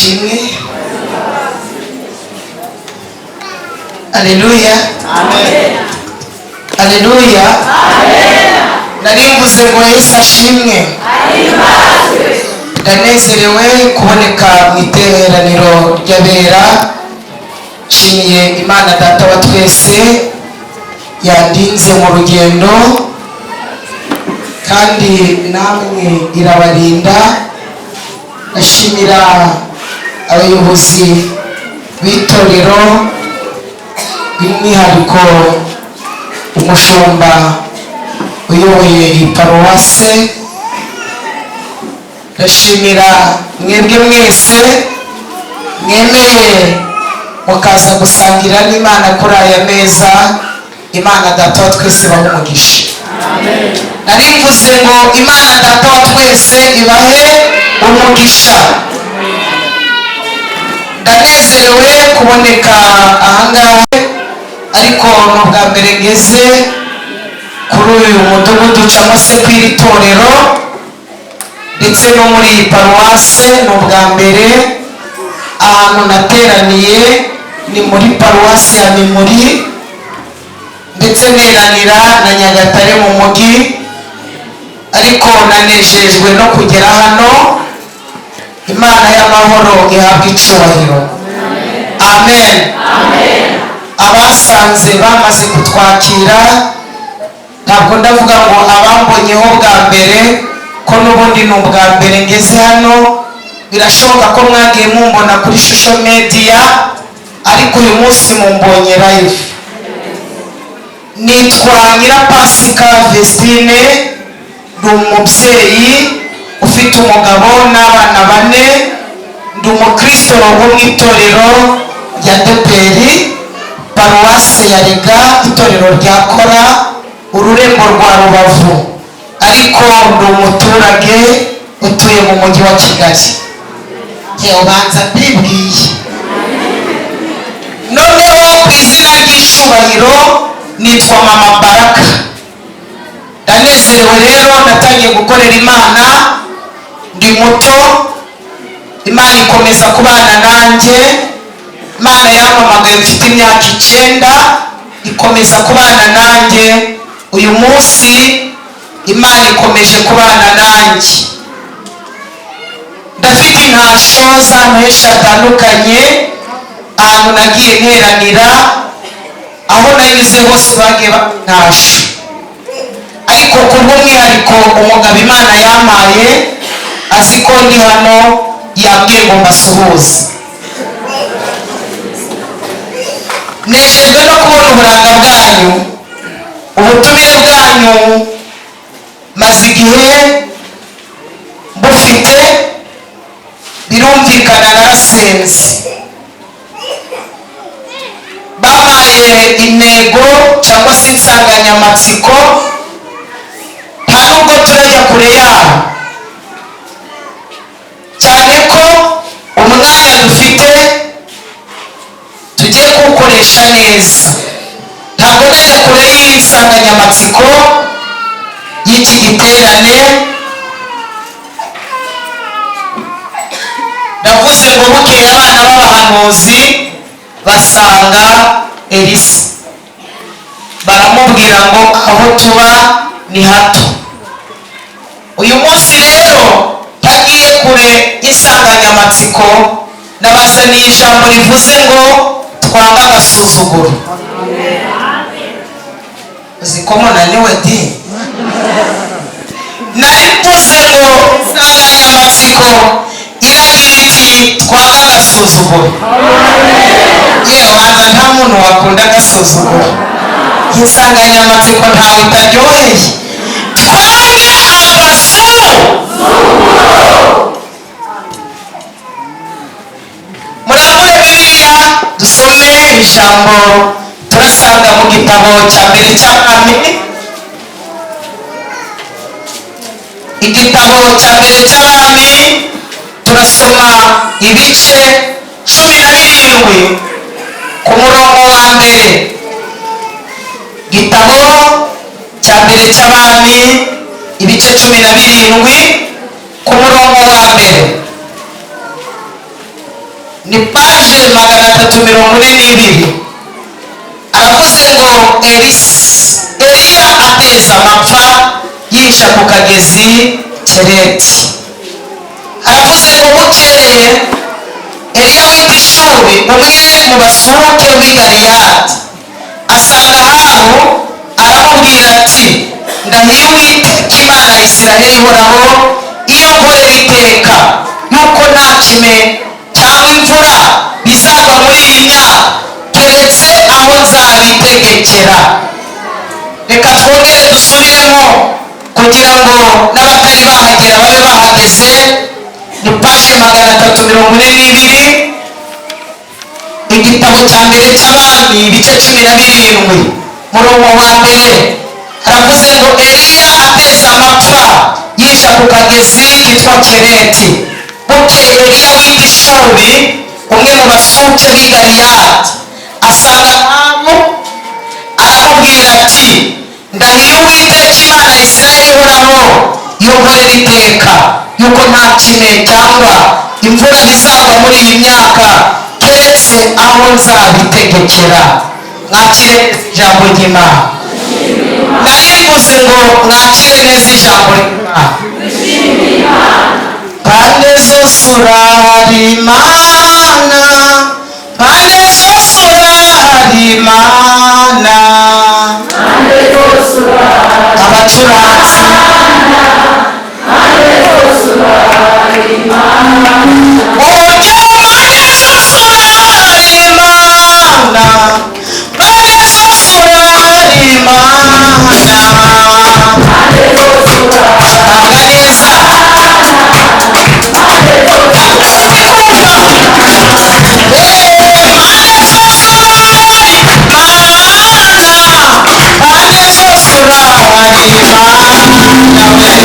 Ashimwe. Aleluya, aleluya. Nari mvuze ngo Yesu ashimwe. Ndanezerewe kuboneka mu iteraniro ry'abera. Nshimiye Imana Data wa twese yandinze mu rugendo, kandi namwe irabarinda. Ndashimira abayobozi b'itorero, by'umwihariko umushumba uyoboye iyi paruwase. Ndashimira mwebwe mwese mwemeye mukaza gusangira n'Imana kuri aya meza. Imana Data wa twese ibahe umugisha. Nari mvuze ngo Imana Data wa twese ibahe umugisha. Ndanezerewe kuboneka ahangaha, ariko ni ubwa mbere ngeze kuri uyu mudugudu cyangwa se ku iri torero, ndetse no muri iyi paruwase ni ubwa mbere. Ahantu nateraniye ni muri paruwasi ya Mimuri, ndetse neranira na Nyagatare mu mujyi, ariko nanejejwe no kugera hano. Imana y'amahoro ihabwa icyubahiro. Amen. Abasanze bamaze kutwakira, ntabwo ndavuga ngo abambonyeho bwa mbere, ko n'ubundi ni ubwa mbere ngeze hano. Birashoboka ko mwagiye mumbona kuri social media, ariko uyu munsi mumbonye live. Nitwa Nyirapasika Vestine, ndi umubyeyi ufite umugabo n'abana bane, ndi umukristo wo mu itorero rya Deperi, paruwase ya Rega, itorero rya Kora, ururembo rwa Rubavu, ariko ndi umuturage utuye mu mujyi wa Kigali. Yewe, ubanza mbibwiye. Noneho ku izina ry'icyubahiro nitwa Mama Baraka. Ndanezerewe rero, natangiye gukorera Imana ndi muto, Imana ikomeza kubana nanjye. Imana yampamagaye mfite imyaka 9, ikomeza kubana nanjye. Uyu munsi Imana ikomeje kubana nanjye. Ndafite intasho z'ahantu henshi hatandukanye, ahantu nagiye nteranira, aho nanyuze hose bagiye bantasha, ariko ku bw'umwihariko umugabo Imana yampaye azi ko ndi hano, yambwiye ngo mbasuhuze. Nejejwe no kubona uburanga bwanyu, ubutumire bwanyu maze igihe mbufite. Birumvikana narasenze, bampaye intego cyangwa se insanganyamatsiko, nta nubwo turajya kure yabo cyane, ko umwanya dufite tugiye kuwukoresha neza. Ntabwo ndajya kure y'insanganyamatsiko y'iki giterane. Ndavuze ngo bukeye abana b'abahanuzi basanga Elisa, baramubwira ngo aho tuba ni hato. Uyu munsi rero ntagiye kure y'insanganyamatsiko, nabazaniye ijambo rivuze ngo twange agasuzuguro. Uzi ko munaniwe di? Nari mvuze ngo insanganyamatsiko iragira iti twange agasuzuguro. Yewe, banza nta muntu wakunda agasuzuguro. Insanganyamatsiko ntawe itaryoheye. Twange agasuzuguro. Murambure Bibiliya dusome ijambo turasanga mu gitabo cya mbere cy'Abami. Igitabo cya mbere cy'Abami, turasoma ibice 17 ku murongo wa mbere. Igitabo cya mbere cy'Abami, ibice 17 ku murongo wa mbere. Ni paje 342. Aravuze ngo Eliya ateza amapfa yisha ku kagezi Kereti. Aravuze ngo bukeye Eliya w'i Tishubi, umwe mu basuhuke w'i Galeyadi, asanga Ahabu aramubwira ati: "Ndahiye Uwiteka Imana ya Isiraheli ihoraho, iyo nkorera iteka, yuko nta kime cyangwa imvura bizagwa muri iyi myaka keretse aho nzabitegekera." Reka twongere dusubiremo kugira ngo n'abatari bahagera babe bahageze. Ni paje 342, igitabo cya mbere cy'Abami, ibice 17, murongo wa mbere. Haravuze ngo Eliya ateza amapfa yisha ku kagezi kitwa Kereti. Bukeye Eliya w'i Tishubi, umwe mu basuke b'i Galeyadi, asanga Ahabu aramubwira ati: "Ndahiye Uwiteka Imana ya Isiraheli ihoraho, iyo nkorera iteka, yuko nta kime cyangwa imvura bizagwa muri iyi myaka keretse aho nzabitegekera." Mwakire ijambo ry'Imana. Nari mvuze ngo mwakire neza ijambo ry'Imana. Pande zose urahari Imana, pande zose urahari Imana. Abacuranzi, ongera. Pande zose urahari Imana, pande zose urahari Imana. Tanga neza. Pande zose urahari Imana we.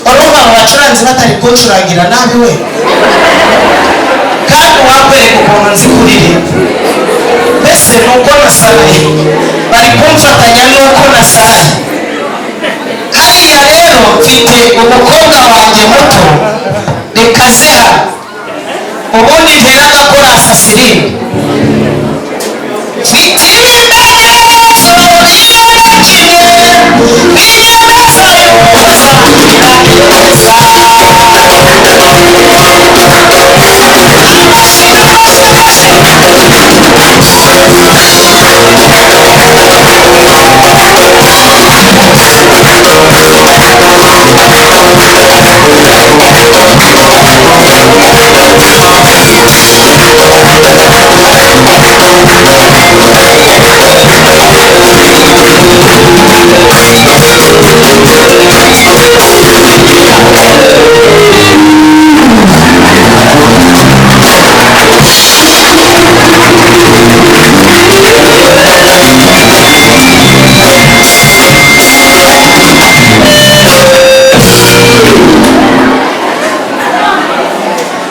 Urumva abo bacuranzi batari kuncurangira nabi we? Kandi uwakwereka ukuntu nzi kuririmba, mbese ni uko nasaraye, bari kumfatanya n'uko nasaraye hariya. Rero mfite umukobwa wanjye muto, reka ze hano ubundi ntera agakorasa sirimba. Mfite ibimenyetso birenga kimwe binyemeza yuko azangira neza. Amashyi, amashyi, amashyi.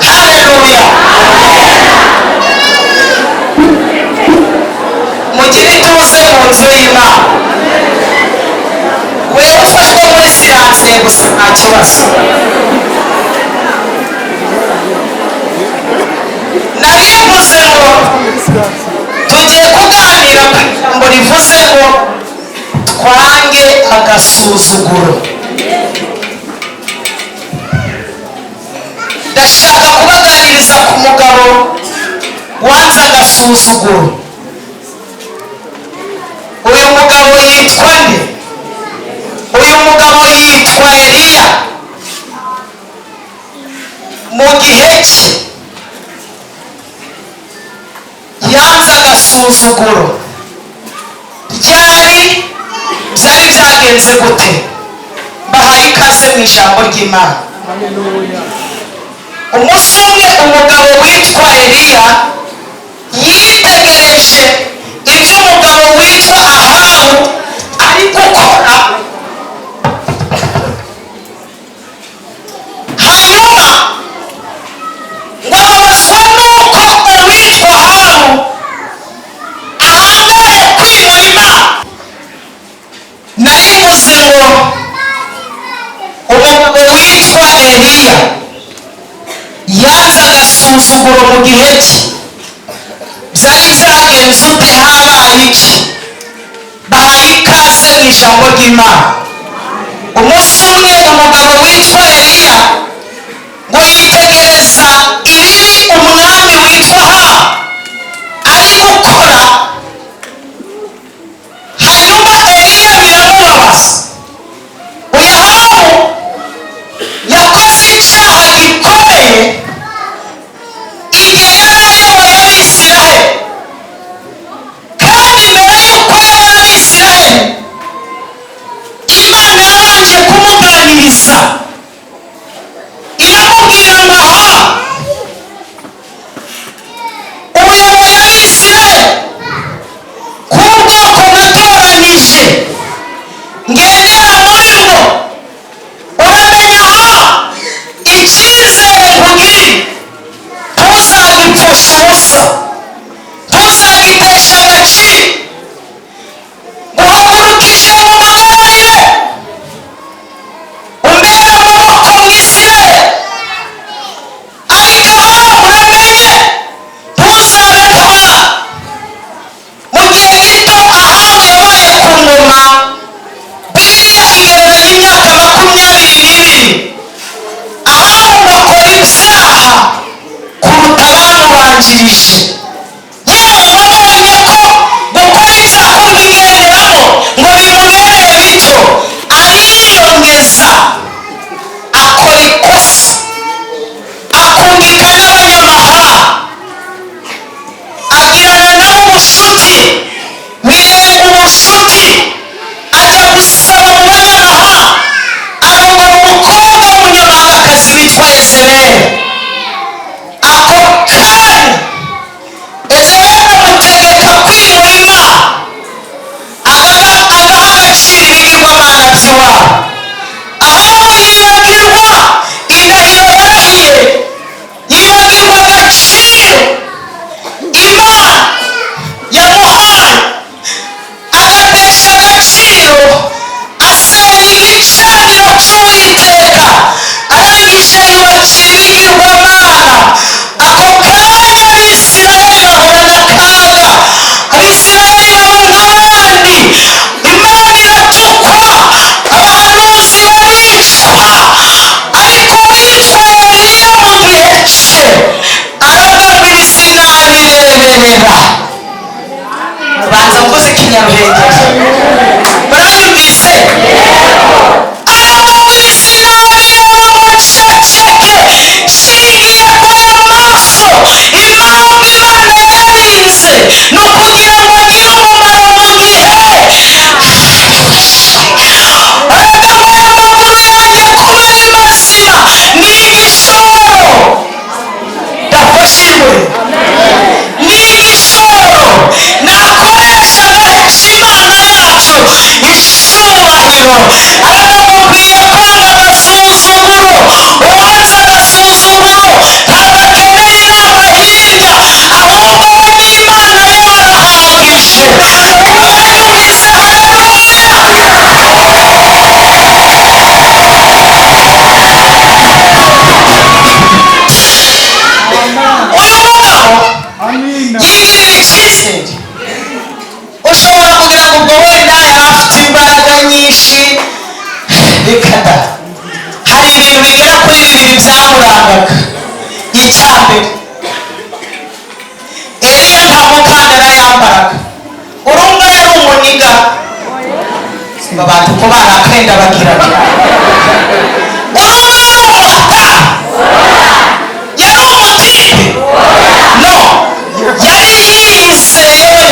Haleluya! Mugire ituze mu nzu y'Imana. Wewe ufashwe muri silence gusa, nta kibazo. Nari mvuze ngo tugiye kuganira ku ijambo rivuze ngo twange agasuzuguro. Ndashaka kubaganiriza ku mugabo wanze agasuzuguro. Uyu mugabo yitwa nde? Uyu mugabo yitwa Eliya. Mu gihe cye yanze agasuzuguro. Agasuzuguro ryari byari byagenze gute? Bahaye ikaze mu ijambo ry'Imana. Umunsi umwe umugabo witwa Eliya yitegereje ibyo umugabo witwa Ahabu ari gukora, hanyuma ngo ababazwa n'uko uwitwa Ahabu ahangaye kwimura Imana. Narivuze ngo umugabo witwa Eliya yanze agasuzuguro mu gihe cye. Byari byagenze ute? Habaye iki? Bahaye ikaze mu ijambo ry'Imana. Umunsi umwe umugabo witwa Eliya ngo yitegereza ibibi umwami witwa Ahabu ari gukora, hanyuma Eliya biramubabaza. Uyu Ahabu yakoze icyaha gikomeye igihe yari ayoboye Abisiraheli, kandi mbere y'uko ayobora Abisiraheli, Imana yabanje kumuganiriza, iramubwira ngo: "Aha, uyoboye Abisiraheli k'ubwoko natoranije, ngendera muri bwo. Uramenya aha, icyizere nkugirira ntuzagipfusha ubusa, ntuzagitesha agaciro. Guhagurukije mu magararire, umbere amaboko mu Isirayeli. Ariko aha, uramenye ntuzabe nk'abana." Mu gihe gito Ahabu yabaye ku ngoma, Bibiliya igereranya imyaka 22, Ahabu ngo akora ibyaha kuruta abamubanjirije. Yewe, wabonye ko gukora ibyaha kubigenderamo ngo bimubereye bito, ariyongeza akora ikosa, akungika n'abanyamahanga, agirana nabo ubucuti, birenga ubucuti, ajya gusaba mu banyamahanga, arongora umukobwa w'umunyamahangakazi witwa Yezebeli. Ako kanya Yezebeli amutegeka kwimura Imana, agaha agaciro ibigirwamana by'iwabo. Ahabu yibagirwa indahiro yarahiye, yibagirwa agaciro Imana yamuhaye, agatesha agaciro, asenya igicaniro cy'Uwiteka, arangije yubakira ibigirwamana. Ako kanya Abisirayeli bahura n'akaga, Abisirayeli baba nk'abandi, Imana iratukwa, abahanuzi baricwa. Ariko uwitwa Eliya mu gihe cye aravuga ngo: "Ibi sinabireberera." Banza mvuze Ikinyaruhengeri, muranyumvise? Aravuga ngo: "Ibi sinabireba ngo nceceke. Nshingiye kuri amaso, impamvu Imana yarinze ni ukugira ngo ngire umumaro mu gihe." Aravuga ngo: "Aya maguru yanjye kuba ari mazima ni igishoro." Ndafashijwe. Ni igishoro nakoresha ngahesha Imana yacu icyubahiro. Aravuga ngo: "Nkwiye kwanga agasuzuguro. Uwanze agasuzuguro ntabwo akeneye inama hirya, ahubwo we n'Imana ye barahagije." Muranyumvise? Haleluya! Uyu mugabo yigirira icyizere. Ushobora kugira ngo ubwo wenda yari afite imbaraga nyinshi. Reka da! Hari ibintu bigera kuri bibiri byamurangaga. Icya mbere, Eliya nta mukandara yambaraga. Urumva yari umuniga? Abantu ko barakenda bagiraga. Urumva yari umuhata? Yari umutipe? No, yari yiyizeye.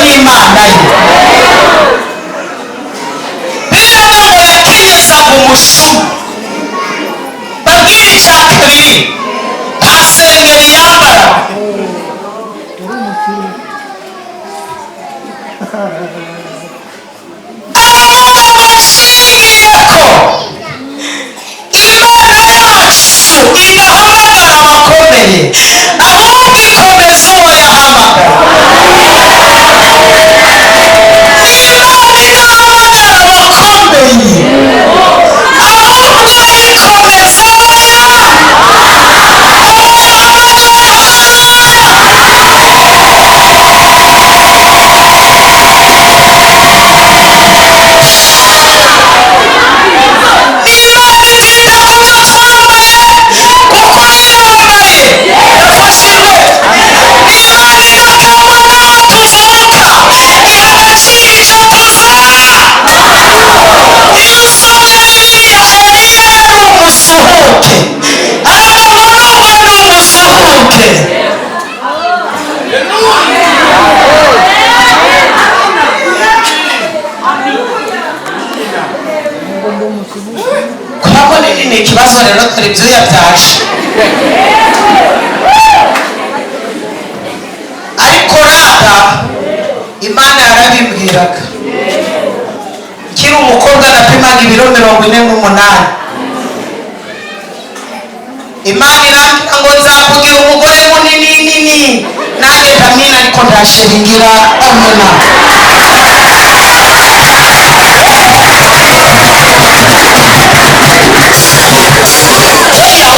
kurya byaje. Ariko rata Imana yarabimbwiraga. Nkiri umukobwa napimaga ibiro 48. Imana irambwira ngo nzakugira umugore munini nini, nanjye ndamina ariko ndashiringira amena.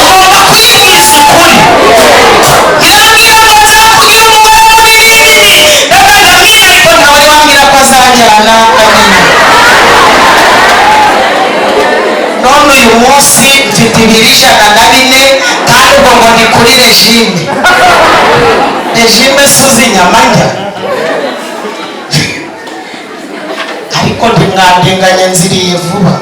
Ugomba kwibwiza ukuri. Irambwira ngo nzakugira umugore munini nini, ndamina ariko ntawe wambwira ko azanjyana amena. None uyu munsi mfite ibiro 104 kandi ubwo ngo ni kuri regime. Regime suzi inyama ndya, ariko ntimwandenganya, nziriye vuba,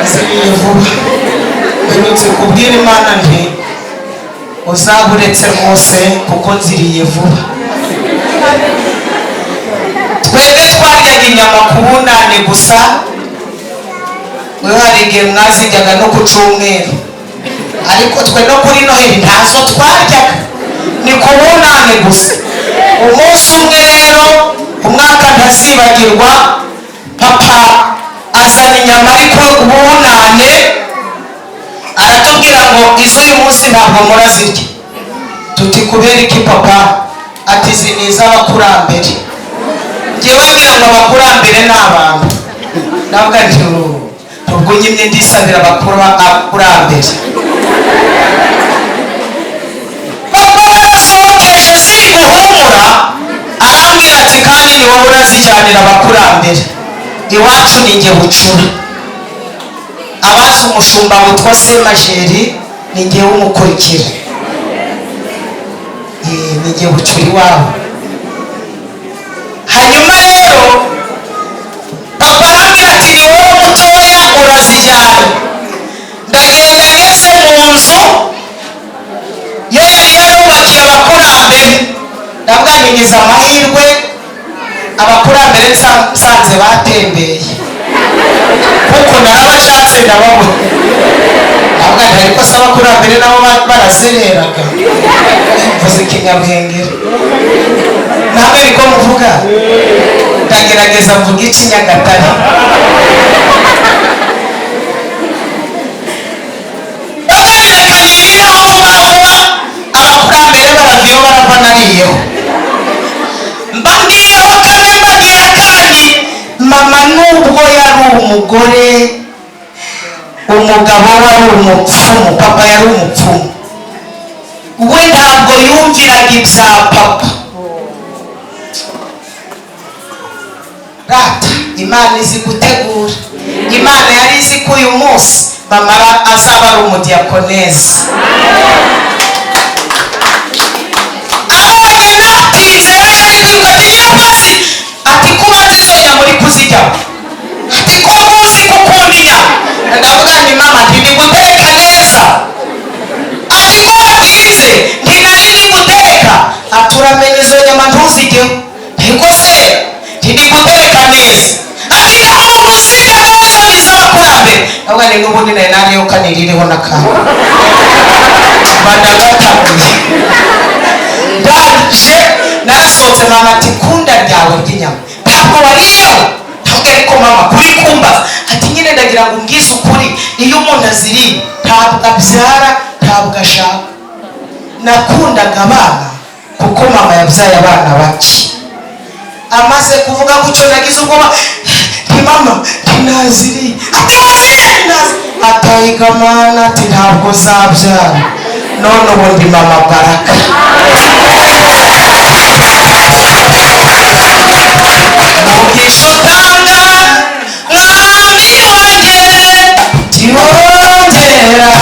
nziriye vuba. Mperutse kubwira Imana nti uzaburetse rwose kuko nziriye vuba. Twebwe twaryaga inyama ku bunani gusa, we hari igihe mwaziryaga no ku cyumweru, ariko twe no kuri Noheli ntazo twaryaga, ni ku bunani gusa. Umunsi umwe rero, umwaka ntazibagirwa, papa azana inyama ariko ubunane, aratubwira ngo iz'uyu munsi ntabwo murazirya. Tuti kubera iki papa? Ati izi ni iz'abakurambere. Njyewe ngira ngo abakurambere ni abantu, ndavuga nti ubwo nyine ndisabira abakurambere. Papa yarasohokeje ziri guhumura, arambwira ati kandi ni wowe urazijyanira abakurambere, iwacu ni njye bucura. Abazi umushumba witwa Semajeri ni njye umukurikira, ni njye bucura iwabo. Hanyuma rero papa arambwira ati ni wowe mutoya urazijyana. Ndagenda ngeze mu nzu yo yari yarubakiye abakurambere, ndavuga ngize amahirwe abakurambere nsanze batembeye, kuko narabashatse ndababona. Ndavuga nti ariko se abakurambere nabo barazereraga, mvuze ikinyabwengere ntabwo ariko muvuga, ndagerageza mvuga ikinyagatare. Baganira vuba vuba, abakurambere baraviyo barava nariyeho. Mbabwiyeho kamwe mbabwira kandi mama nubwo yari umugore, umugabo wari umupfumu, papa yari umupfumu, we ntabwo yumviraga ibya papa. Rata Imana izi gutegura. Imana yari izi ko uyu munsi mama azaba ari umudiakonesi. Abonye natinze yaje ari kwiruka ati nyirapasi, ati kuba nzizo nyama uri kuzijyaho, ati ko nkuzi gukunda inyama. Ndavuga nti mama nti ndi guteka neza, ati ko watinze nti nari ndi guteka, ati uramenye izo nyama ntuzijyeho, ntiko se nti ndi guteka neza, ati ntabwo muzijya neza ni iz'abakurambere. Ndavuga nti n'ubundi nari nariyeho kanirireho n'akantu bandagatamuye. Ndaje narasohotse, mama ati kunda ryawe ry'inyama ntabwo wariyeho. Ntabwo ariko mama kuri kumbaza, ati nyine ndagira ngo umbwize ukuri, iyo umuntu aziriye ntabwo abyara ntabwo ashaka. Nakundaga abana kuko mama yabyaye abana bake. Amaze kuvuga gutyo nagize ubwoba, nti mama ntinaziriye, ati waziriye ntazi, atayiga mana, ati ntabwo uzabyara. None ubu ndi mama Baraka. Mugisha utanga mwami wanjye tiwongera